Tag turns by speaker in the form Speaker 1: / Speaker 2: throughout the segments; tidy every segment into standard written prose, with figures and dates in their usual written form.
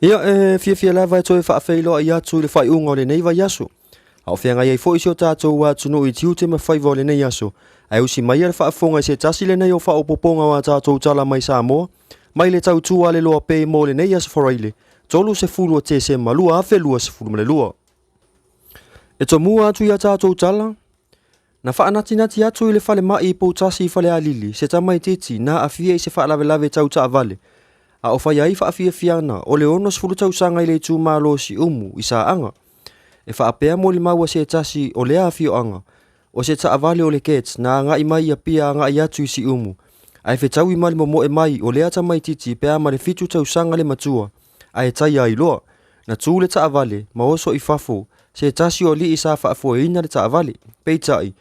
Speaker 1: Ia, e fiafia lava e toe faafeiloai atu i le faaiuga o lenei vaiaso. A o feagai ai foi si o tatou atunuu i tiute ma faiva o lenei aso, ae usi maia le faafofoga i se tasi lenei o faaopoopoga o a tatou tala mai Samoa, mai le tautua a le Loa Pay mo lenei aso Faraile, 30 o Tesema 2022. E tomua atu i a tatou tala, na faanatinati atu i le falemai i Poutasi i Falealili se tamaitiiti na aafia i se faalavelave tau taavale, a o fai ai faafiafiaga o le 60 tausaga i le itumalo o Siumu i Saaga. E faapea molimau a se tasi o lea afioaga, o se taavale o le Getz na agai mai i Apia agai atu i Siumu, ae fetaui ma le momoe mai o lea tamaitiiti pe a ma le 7 tausaga le matua, ae taia ai loa. Na tu le taavale ma oso i fafo se tasi o alii sa faafoeina le taavale. Peitai,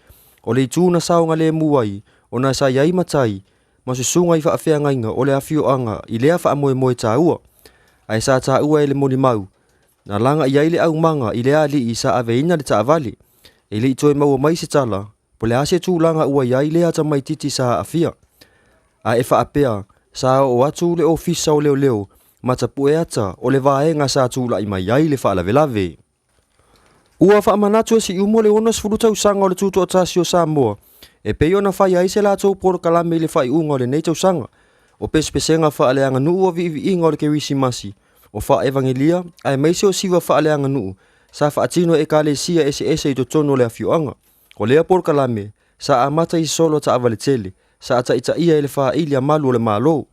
Speaker 1: o le itu na saogalemu ai, ona sa i ai matai ma susuga i faafeagaiga o le afioaga i lea faamoemoe taua, ae sa taua e le molimau, na laga i ai le aumaga i lea alii sa aveina le taavale. E le i toe maua mai se tala, po o le a se tulaga ua i ai lea tamaitiiti sa aafia. Ae e faapea, sa oo atu le Ofisa o Leoleo ma tapue ata o le vaega sa tulai mai ai le faalavelave. Ua faamanatu e Siumu le 60 tausaga o le Tutoatasi o Samoa e pei ona fai ai se latou polokalame i le faaiuga o lenei tausaga. O pesepesega faaleaganuu o viiviiga o le Kerisimasi, o faaevagelia aemaise o siva faaleaganuu sa faatino e ekalesia eseese i totonu o le afioaga. O lea polokalame sa amata i solo taavale tele sa taitaia e le faaili a malu o le Malo.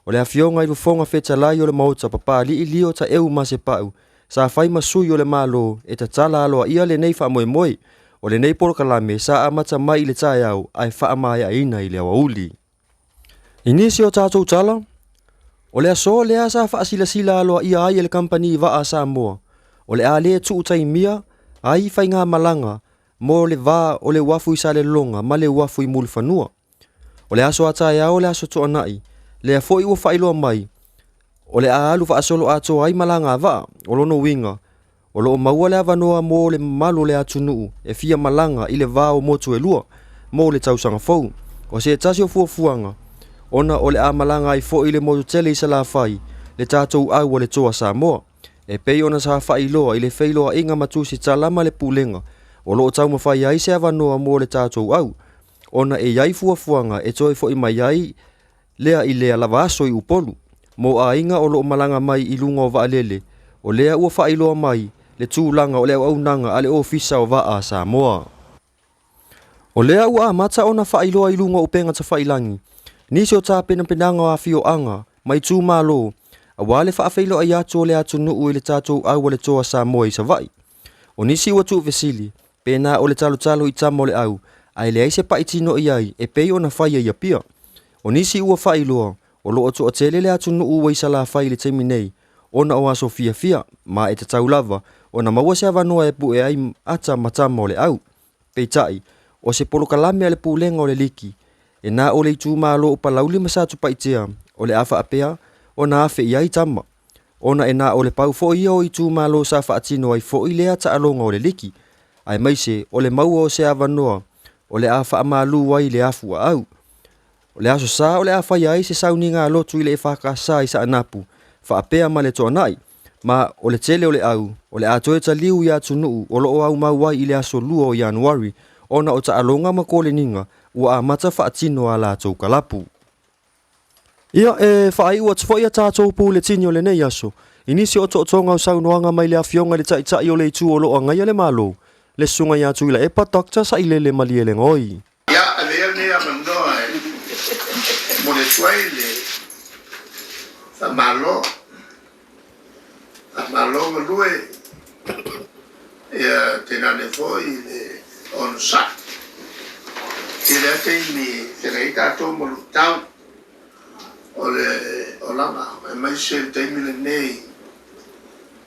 Speaker 1: O le afioga i le Fofoga Fetalai o le Maota Papalii Lio Taeu Masepau sa fai ma sui o le Malo e tatala aloaia lenei faamoemoe. O lenei polokalame sa amata mai i le taeao ae faamaeaina i le aoauli. I nisi o tatou tala, o le aso lea sa faasilasila aloaia ai e le Kamupani Vaa a Samoa, o le a le tuu taimia ai faigamalaga mo le va o le uafu i Salelologa ma le uafu i Mulifanua. O le aso a taeao o le aso Toonai, lea foi ua faailoa mai, o le a alu faasoloatoa ai malaga a vaa. O lona uiga, o lo o maua le avanoa mo le mamalu o le atunuu e fia malaga i le va o motu e lua mo le tausaga fou. O se tasi o fuafuaga, ona o le a malaga ai foi le motu tele i Salafai, le tatou au a le Toa Samoa. E pei ona sa faailoa i le feiloaiga ma Tusitala ma le Pulega, o lo o taumafai ai se avanoa mo le tatou au, ona e i ai fuafuaga e toe foi mai ai lea i lea lava aso i Upolu. Mo aiga o lo o malaga mai i luga o vaalele, o lea ua faailoa mai le tulaga o le auaunaga a le Ofisa o Vaa a Samoa. O lea ua amata ona faailoa i luga o upega tafailagi nisi o tapenapenaga o afioaga ma itumalo aua le faafeiloai atu o le atunuu i le tatou au a le Toa Samoa i Savaii. O nisi ua tuufesili, pena o le talotalo i tama o le au, ae leai se pai tino i ai e pei ona faia i Apia. O nisi ua faailoa, o lo o toatele le atunuu ua i Salafai i le taimi nei, ona o aso fiafia, ma e tatau lava ona maua se avanoa e pue ai ata ma tama o le au. Peitai, o se polokalame a le Pulega o le Liki, e na o le itumalo o Palauli ma Satupaitea o le a faapea ona afe i ai tama. Ona e na o le pau foi ia o itumalo sa faatino ai foi lea taaloga o le liki, aemaise o le maua o se avanoa o le a faamalu ai le afu aau. O le aso Sa o le a faia ai se sauniga lotu i le EFKS i Saanapu, faapea ma le Toanai, ma o le tele o le au, o le a toe taliu i atunuu o lo o aumau ai i le aso 2 o Ianuari, ona o taaloga ma koleniga ua amata faatino a latou kalapu. Ia, e faaiu atu foi a tatou puletini o lenei aso i nisi o otootoga o saunoaga mai le Afioga i le Taitai o le Itu o lo o agaia le Malo, le Susuga ia Tuilaepa Doctor Sailele Malielegaoi.
Speaker 2: Ia, avea lenei avanoa e momoli atu ai le faamalo, faamalo galue, ia tainane foi le onosai i lea taimi e feagai ai tatou ma luitau o le olaga, aemaise le taimi lenei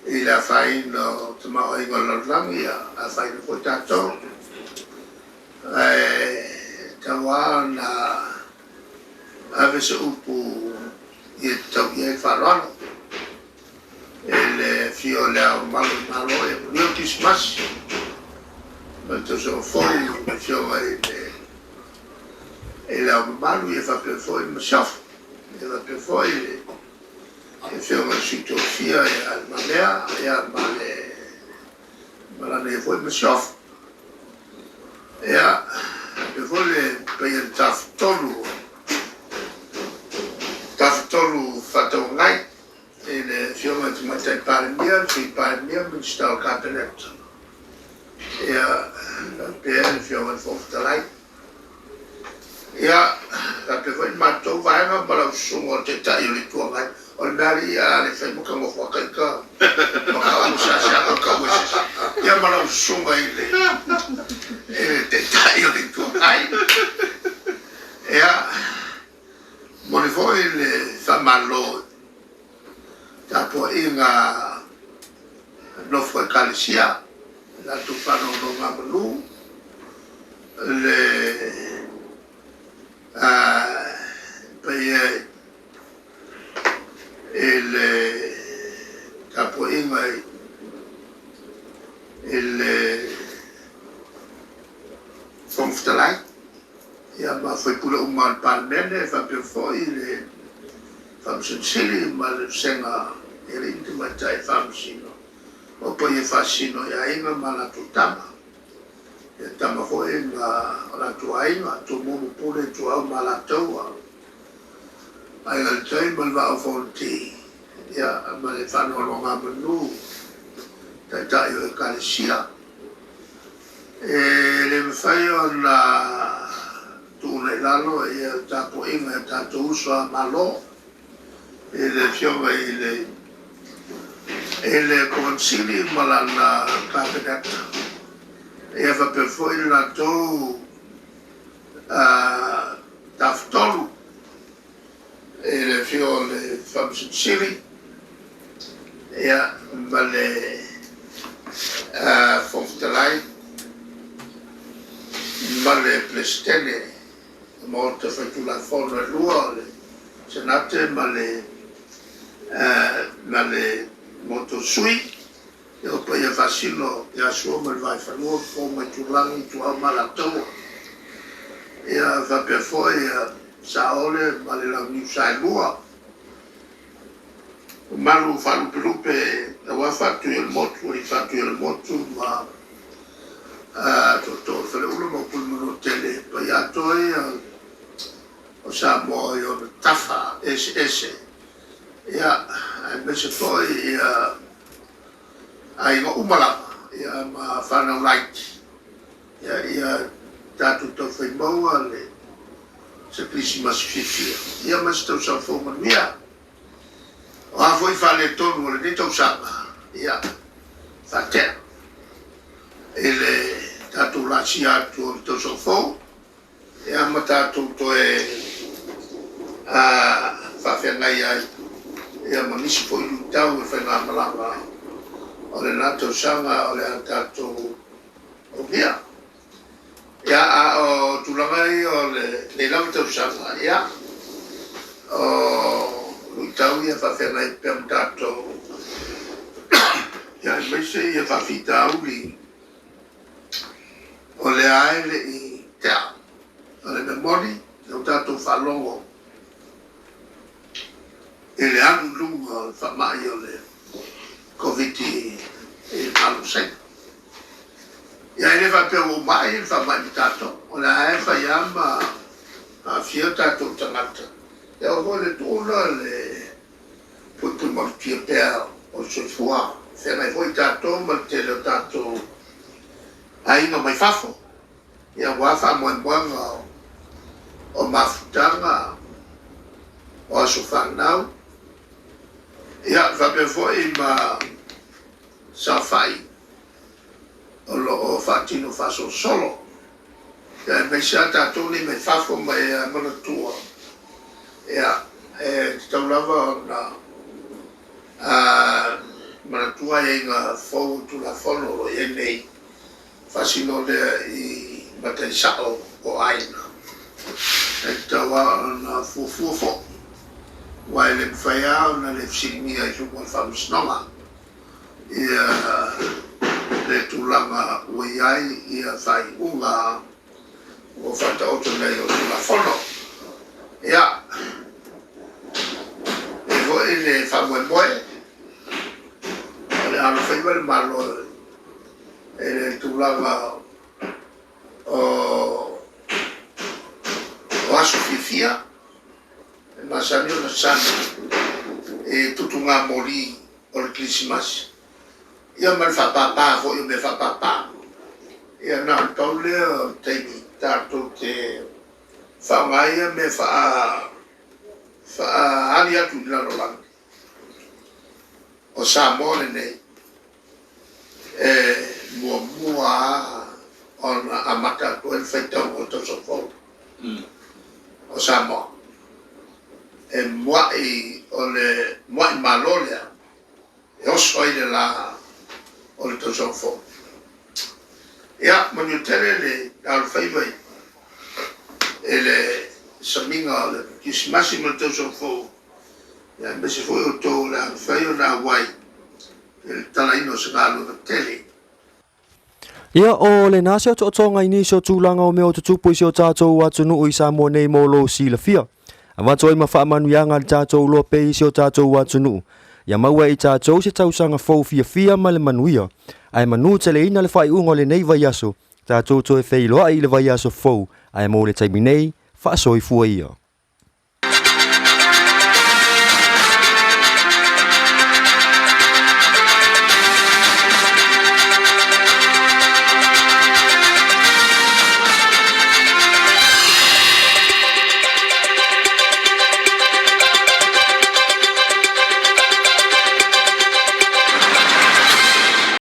Speaker 2: i le afaina o tamaoaiga o le lalolagi, ia afaina foi tatou. Ae tatau lava ona ave se upu ia tatau i ai le faaaloalo i le afio o Le Ao Mamalu o le Malo, ia manuia le Kerisimasi ma le tausaga fou i le Afioga i le Ao Mamalu, ia faapea foi le Masiofo, ia faapea foi le Le Afioga i le Sui Tofia ia Le Mamea ia ma le ma lana ia foi masiofo. Ia, faapea foi le paia i le Tafatolu, Tafatolu Faatauagai i le Afioga i le Tamaitai Palemia, le Sui Palemia, Minisita o le Kapeneta, ia, faapea le Afioga i le Fofoga Fetalai. Ia, faapea foi le matou vaega ma lau susuga o le Taitai o le Itu Agai. O le mea alii a le fai ma ta nofo a ita ma ta ua seasea ta tau e se isi. Ia ma lau susuga i le Taitai o le Itu Agai. Ia, momoli foi le faamalo i tapuaiga a nofo Ekalesia i latou faanonogamanu, le paia i le tapuaiga i le Fofoga Fetalai ma sui usufono uma o le Palemene, faapea foi le Faamasino Sili ma le Vasega i Alii ma Tamaitai Faamasino, o paia faasino i Aiga ma latou Tama, ia Tama foi ma o latou Aiga, Tumua ma Pule, Ituau ma Alataua, Aiga i le Tai ma le Vaa o Fonoti, ia ma le faanoanogamanu Taitai o Ekalesia. E le mafai ona tuuina i lalo le tapuaiga i o tatou uso a Malo i le Afioga i le Kovana Sili ma lana Kapeneta, ia faapea foi le latou Tafatolu i le afio o le Faamasino Sili ma le Fofoga Fetalai ma le Peresetene o Maota Faitulafono e lua, o le Senate ma le Maota o Sui. Ia, o paia faasino ia Sua ma le Vaifanua, Fofo ma Aitulagi, Ituau ma Alataua, ia faapea foi Saole ma le Launiu Saelua, mamalu faalupelupe aua Faatui o le Motu, Alii Faatui o le Motu ma Tootoo o le Faleula ma upu i le Manuatele, paia atoa ia o Samoa i ona tafa eseese, ia, aemaise foi ia aiga uma lava, ia, ma fanau laiti, ia, ia tatou taufai maua le se Kerisimasi fiafia, ia ma se tausaga fou manuia. O a foi faaletonu o lenei tausaga, ia, faatea i le tatou laasia atu o le tausaga fou, ia ma tatou toe faafeagai ai ia ma nisi foi luitau e faigamalaga o lena tausaga o le a tatou aulia. Ia, a o tulaga ia o lenei lava tausaga, ia, o luitau ia faafeagai pea ma tatou, ia, aemaise ia faafitauli o lea e le i tea. O le mea moni, lea ua tatou faalogo i le alu i luga o le faamai o le Koviti i le Malo o Saina. Ia e le faapea ua uma ai le faamai ma tatou, o lea e fai lava ma aafia tatou tagata. Ia aua foi le tuuna le puipui malutia pea o le soifua, feagai foi tatou ma le tele o tatou aiga mai fafo, ia aua faamoemoega o mafutaga o aso fanau, ia faapea foi ma saofai o lo o faatino faasolosolo. Ia aemaise lava tatou nei mai fafo ma e manatua, ia, e tatau lava ona manatua aiaiga fou o Tulafono o lo o i ai nei, faasino lea i matai sao o aiga. E tatau lava ona fuafua foi, aua e le mafai lava ona le fesiligia i luma o le Faamasinoga ia le tulaga ua i ai ia faaiuga ua faataoto nei o Tulafono. Ia, e i ai foi le faamoemoe. faiva le Malo i le tulaga o aso fiafia e masani ona sami i tutuga moli o le Kerisimasi, ia ma le faapapa foi o mea faapapa. Ia na o le pau lea o le taimi tatou te faaaoga ai ia mea faaali atu i le lalolagi o Samoa lenei e muamua lava ona amata atu ai le faitauga o le tausaga fou o Samoa. E muai o le muai malo lea e oso ai le la o le tausaga fou. Ia, manuia tele le alofaiva i le samiga o le Kerisimasi ma le tausaga fou, aemaise foi outou o le a mafai ona auai i le tatalaina o se galuega tele.
Speaker 1: Ia, o lena se otootoga i nisi o tulaga o mea o tutupu i si o tatou atunuu i Samoa nei mo lou silafia. Avatu ai ma faamanuiaga le tatou loa pea i si o tatou atunuu. Ia maua e i tatou se tausaga fou fiafia ma le manuia. Ae manuteleina le faaiuga o lenei vaiaso, tatou toe feiloai i le vaiaso fou, ae mo le taimi nei, faasoifua ia.